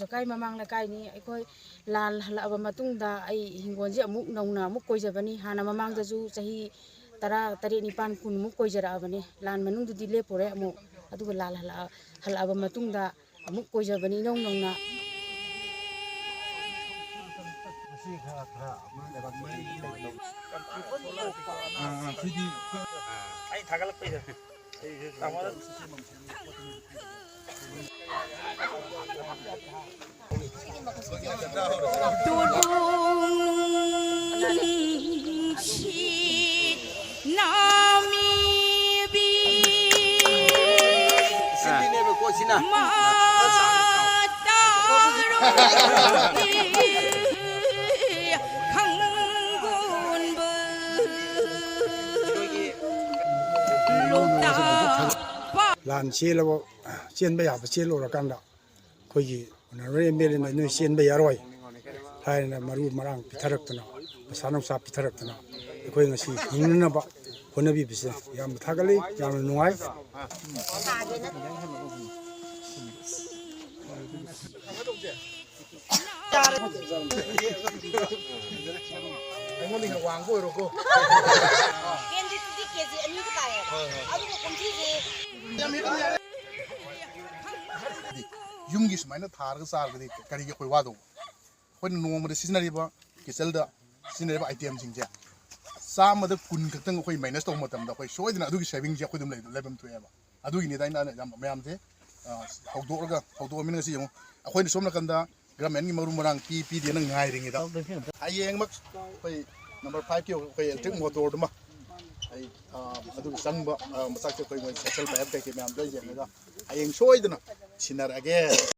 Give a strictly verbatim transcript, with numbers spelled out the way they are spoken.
ꯂꯩꯀꯥꯏ ꯃꯃꯥꯡ ꯂꯩꯀꯥꯏꯅꯤ꯫ ꯑꯩꯈꯣꯏ ꯂꯥꯟ ꯍꯜꯂꯛꯑꯕ ꯃꯇꯨꯡꯗ ꯑꯩ ꯍꯤꯡꯒꯣꯜꯁꯦ ꯑꯃꯨꯛ ꯅꯧꯅ ꯑꯃꯨꯛ ꯀꯣꯏꯖꯕꯅꯤ꯫ ꯍꯥꯟꯅ ꯃꯃꯥꯡꯗꯁꯨ ꯆꯍꯤ ꯇꯔꯥ ꯇꯔꯦꯠ, ꯅꯤꯄꯥꯟ, ꯀꯨꯟꯃꯨꯛ ꯀꯣꯏꯖꯔꯛꯑꯕꯅꯤ꯫ ꯂꯥꯟ ꯃꯅꯨꯡꯗꯨꯗꯤ ꯂꯦꯞꯄꯨꯔꯦ ꯑꯃꯨꯛ꯫ ꯑꯗꯨꯒ ꯂꯥꯟ ꯍꯜꯂꯛꯑ-, ꯍꯜꯂꯛꯑꯕ ꯃꯇꯨꯡꯗ ꯑꯃꯨꯛ ꯀꯣꯏꯖꯕꯅꯤ ꯏꯅꯧ ꯅꯧꯅ꯫ ꯑꯩ ꯊꯥꯒꯠꯂꯛꯄꯩꯗ꯫ ꯂꯥꯟ ꯆꯦꯜꯂꯕ, ꯆꯦꯟꯕ ꯌꯥꯕ ꯆꯦꯜꯂꯨꯔꯀꯥꯟꯗ ꯑꯩꯈꯣꯏꯒꯤ ꯑꯣꯅꯔꯦꯕꯜ ꯑꯦꯝ ꯑꯦꯜ ꯑꯦꯅ "ꯅꯣꯏ ꯆꯦꯟꯕ ꯌꯥꯔꯣꯏ" ꯍꯥꯏꯅ ꯃꯔꯨ ꯃꯔꯥꯡ ꯄꯤꯊꯔꯛꯇꯅ, ꯄꯩꯁꯥ ꯅꯨꯡꯁꯥ ꯄꯤꯊꯔꯛꯇꯅ ꯑꯩꯈꯣꯏ ꯉꯁꯤ ꯍꯤꯡꯅꯅꯕ ꯍꯣꯠꯅꯕꯤꯕꯁꯦ ꯌꯥꯝꯅ ꯊꯥꯒꯠꯂꯤ, ꯌꯥꯝꯅ ꯅꯨꯡꯉꯥꯏ꯫ ꯑꯩꯉꯣꯟꯗꯒꯤ ꯍꯦꯟꯅ ꯋꯥꯡꯕ ꯑꯣꯏꯔꯣꯀꯣ꯫ ꯀꯦꯟꯗꯤꯗꯦꯠꯇꯨꯗꯤ ꯀꯦ ꯖꯤ ꯑꯅꯤꯒ ꯇꯥꯏꯌꯦꯕ꯫ ꯍꯣꯏ, ꯍꯣꯏ꯫ ꯑꯗꯨꯒ ꯀꯨꯝꯁꯤꯁꯦ ꯌꯨꯝꯒꯤ ꯁꯨꯃꯥꯏꯅ ꯊꯥꯔꯒ ꯆꯥꯔꯒꯗꯤ ꯀꯔꯤꯒꯤ ꯑꯩꯈꯣꯏ ꯋꯥꯗꯧꯕ? ꯑꯩꯈꯣꯏꯅ ꯅꯣꯡꯃꯗ ꯁꯤꯖꯤꯟꯅꯔꯤꯕ, ꯀꯤꯠꯆꯟꯗ ꯁꯤꯖꯤꯟꯅꯔꯤꯕ ꯑꯥꯏꯇꯦꯝꯁꯤꯡꯁꯦ ꯆꯥꯝꯃꯗ ꯀꯨꯟ ꯈꯛꯇꯪ ꯑꯩꯈꯣꯏ ꯃꯥꯏꯅꯁ ꯇꯧꯕ ꯃꯇꯝꯗ ꯑꯩꯈꯣꯏ ꯁꯣꯏꯗꯅ ꯑꯗꯨꯒꯤ ꯁꯦꯚꯤꯡꯁꯦ ꯑꯩꯈꯣꯏ ꯑꯗꯨꯝ ꯂꯩ-, ꯂꯩꯐꯝ ꯊꯣꯛꯑꯦꯕ꯫ ꯑꯗꯨꯒꯤꯅꯤꯗ ꯑꯩꯅ ꯌꯥꯝ ꯃꯌꯥꯝꯁꯦ, ꯑ, ꯍꯧꯗꯣꯛꯑꯒ, ꯍꯧꯗꯣꯛꯑꯃꯤꯅ ꯉꯁꯤ ꯌꯦꯡꯉꯨ, ꯑꯩꯈꯣꯏꯅ ꯁꯣꯝ ꯅꯥꯀꯟꯗ ꯒꯚꯔꯟꯃꯦꯟꯒꯤ ꯃꯔꯨ ꯃꯔꯥꯡ ꯄꯤ ꯄꯤꯗꯦꯅ ꯉꯥꯏꯔꯤꯉꯩꯗ ꯍꯌꯦꯡꯃꯛ ꯑꯩꯈꯣꯏ ꯅꯝꯕꯔ ꯐꯥꯏꯚꯀꯤ ꯑꯩꯈꯣꯏ ꯏꯂꯦꯛꯇ꯭ꯔꯤꯛ ꯃꯣꯇꯣꯔꯗꯨꯃ ꯑꯩ, ꯑ, ꯑꯗꯨꯒꯤ ꯆꯪꯕ, ꯑ, ꯃꯆꯥꯛꯁꯦ ꯑꯩꯈꯣꯏ ꯃꯣꯏ ꯁꯣꯁꯦꯜ ꯄꯥꯏꯞ ꯀꯩꯀꯩ ꯃꯌꯥꯝꯗꯣ ꯌꯦꯡꯉꯒ ꯍꯌꯦꯡ ꯁꯣꯏꯗꯅ ꯁꯤꯟꯅꯔꯛꯑꯒꯦ꯫